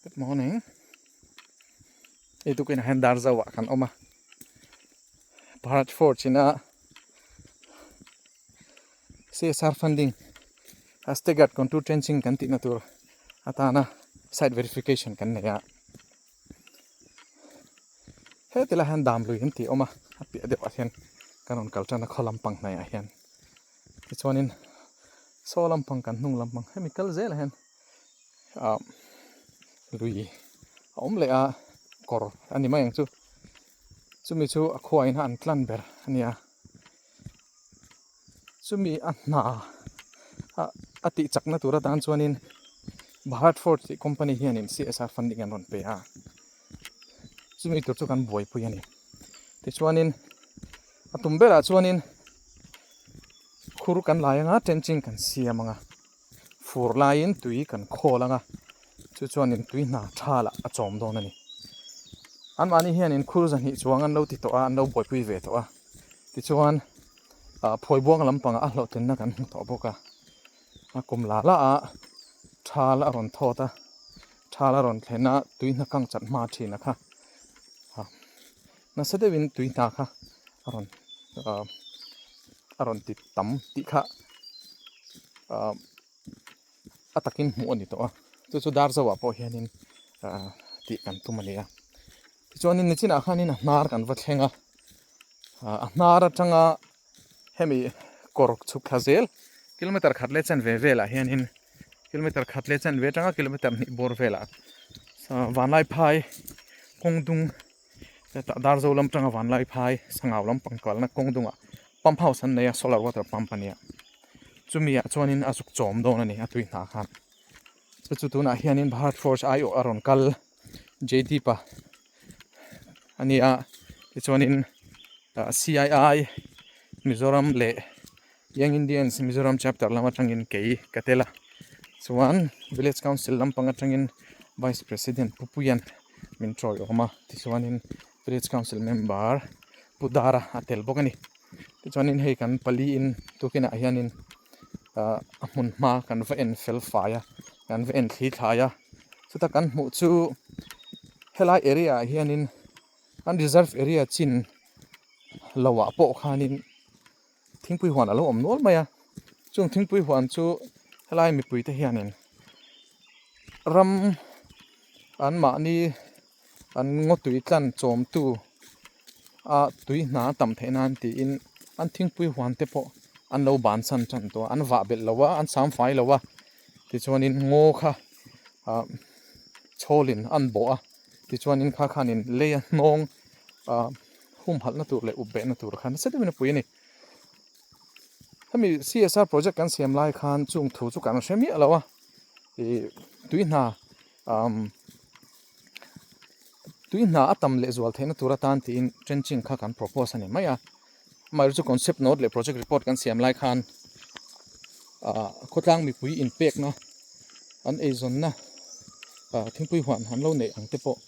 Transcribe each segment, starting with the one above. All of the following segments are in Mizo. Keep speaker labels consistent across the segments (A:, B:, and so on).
A: Good morning. Hei tukin ah hian Darzo ah kan awm a. Bharat Forge ina CSR funding a staggered contour trenching kan tihna tur atana site verification kan nei a. Heti lai hian dam lui an tih a awm a, a piah deuh ah hian kan rawn kal tan a khaw lampang hnaiah hian. Tichuanin saw lampang kan hnung lampang hemi kal zelah hian ah lui a awm leh a kawr a ni mai ang chu chumi chu a khuaah in an tlan ber a nia chumi a hna a tih chakna tur atan chuanin Bharat Forge tih company hianin CSR funding an rawn pe a chumi tur chu kan buaipui a ni tichuanin a tum berah chuanin khur kan lai anga trenching kan siam anga. Fur laiin tui kan khawl ang a, chu chuanin tui hna tha lah a chawm dawn a ni. Anmahni hianin khur zahnih chuang an lo ti tawh a, an lo buaipui ve tawh a. Tichuan ah phawibuang lampangah a hlawhtlinna kan hmu tawh bawk a. A kum la la a thal a rawn thawt a, thal a rawn thlen a, tui hna kang chat hma thin a kha. Nasa deuhin tui hna kha a rawn ah a rawn ti tam tih kha ah a takin hmuh a ni tawh a chu chu dar zoah pawh hianin ah tih kan tum a ni a tichuanin nichinah khanin a hnar kan va thleng a ah a hnar atanga hemi kawr chhuk thla zel kilometer khat leh chanve velah hianin kilometer khat leh chanve atanga kilometer hnih bawr velah vanlai phai kawng dung hetah Darzo lam atanga vanlai phai sangau lampang kalna kawng dungah pump house an nei a solar water pump a nia chumi ah chuanin a zuk chawm dawn a ni a tui hnah khan chu chu tunah hianin Bharat Forge aiawh a rawn kal J_D pa a ni a tichuanin ah C_I_I Mizoram leh Young Indians Mizoram chapter lam atangin kei ka tel a chuan village council lampang atangin vice president Pu Puian min chawi awm a tichuanin village council member Pu Dara a tel bawk a ni tichuanin hei kan pali in tukin ah hianin ah a hmun hma kan va en fel fai a kan va en thli thlai a chuta kan hmuh chu helai area ah hianin an reserve area chin lo ah pawh khanin thingpui huan a lo awm nual mai a chung thingpui huan chu helai mipui te hianin ram an mahni an ngaw tui tlan chawmtu a tui hna tam theih nan tiin an thingpui huan te pawh an lo bansan tan tawh a an vah belh lo a an sam fai lo a tichuanin ngaw kha ah chhawlin an bawh a tichuanin kha khanin lei a hnawng ah humhalhna tur leh up behna tur kha nasa deuhin a pui a ni. Hemi CSR project kan siam lai khan chung thu chu kan hre miah lo a ih tui hna umm tui hna a tam leh zual theihna tur atan tiin trenching kha kan propose a ni mai a amaherawhchu chu concept note leh project report kan siam lai khan ah khawtlang mipui inpekna an eizawnna ah thingpui huan an lo neih ang te pawh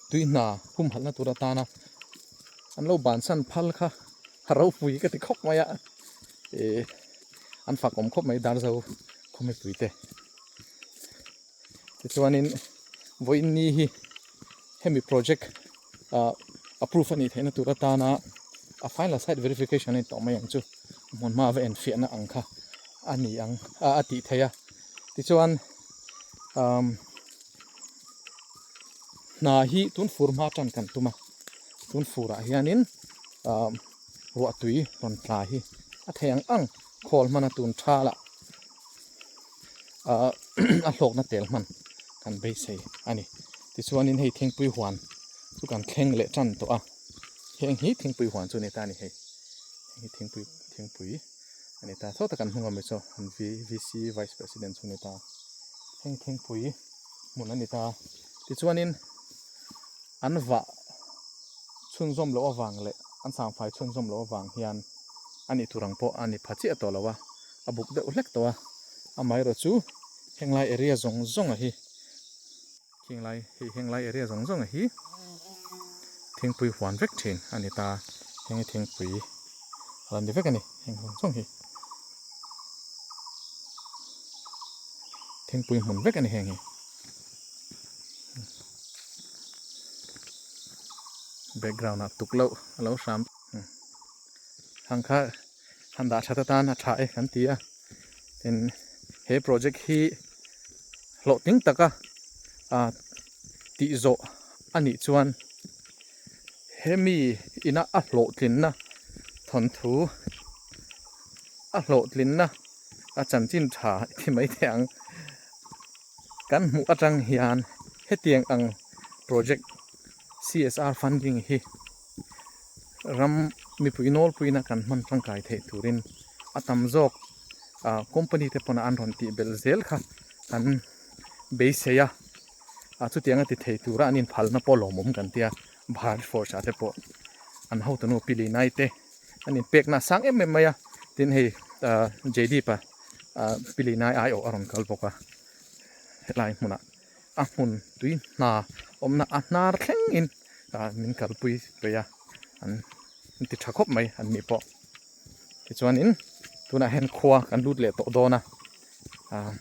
A: tui hna humhalhna tur atana an lo bansan phal kha a ropui ka ti khawp mai a ih an fak awm khawp mai Darzo khaw mipui te tichuanin vawiin ni hi hemi project ah approve a nih theihna tur atana a final site verification a ni tawh mai ang chu hmun hma va enfiahna ang kha a ni ang a tih theih a tichuan umm. Hna hi tun fur hma tan kan tum a, tun furah hianin ah ruah tui rawn tla hi a thei ang ang khawl hman a tun thalah ah a hlawkna tel hman kan beisei a ni. Tichuanin hei thingpui huan chu kan thleng leh tan tawh a, heng hi thingpui huan chu a ni ta a ni hei, heng hi thingpui thingpui a ni ta sawta kan hnung ami chu an VC vice president chu a ni ta heng thingpui. hmun a ni ta. Tichuanin an vah chhunzawm loh avang leh an sangfai chhunzawm loh avang hian a nih tur ang pawh a ni pha chiah tawh lo a, a buk deuh hlek tawh a. Amaherawh chu henglai area zawng zawng a hi khinglai hei henglai area zawng zawng a hi thingpui huan vek thin a ni ta. Heng hi thingpui a la ni vek a ni heng zawng zawng hi. Thingpui hmun vek a ni heng hi. Background ah tuk loh a lo hram. Hang kha han dah that atan a tha e kan ti a. Tin he project hi hlawhtling taka ah tih zawh a nih chuan hemi ina a hlawhtlinna thawnthu a hlawhtlinna a chanchin tha ti mai thei ang. Kan hmuh atang hian hetiang ang project CSR funding hi ram mipui nawlpuina kan hman tangkai theih turin a tam zawk ah company te pawna an rawn tih belh zel kha kan beisei a, ah chutianga ti thei tura an inphalna pawh lawmawm kan tia Bharat Forge ah te pawh an hotunu Pi Linai te an inpekna a sang em em mai a, tin hei ah Jaydeep-a ah Pi Linai aiawh a rawn kal bawk a helai hmunah a hmun tui hna awmna a hnar thlengin ah min kalpui peih a an ti tha khawp mai an nih pawh tichuanin tunah hian khua kan lut leh tawh dawn a ah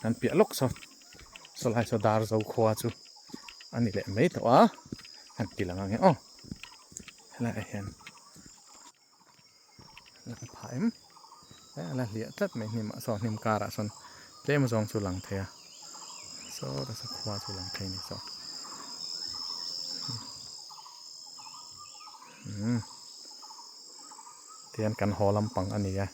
A: kan piah lawk saw saw lai saw dar zo khua chu a ni leh mai tawh a han ti lang ang e aw helaiah hian. Lang phah em a la hliah tlat mai hnim ah saw hnim karah sawn tlem zawng chu lang thei a saw ta saw khua chu lang thei a ni saw umm tihian kan haw lampang a ni a.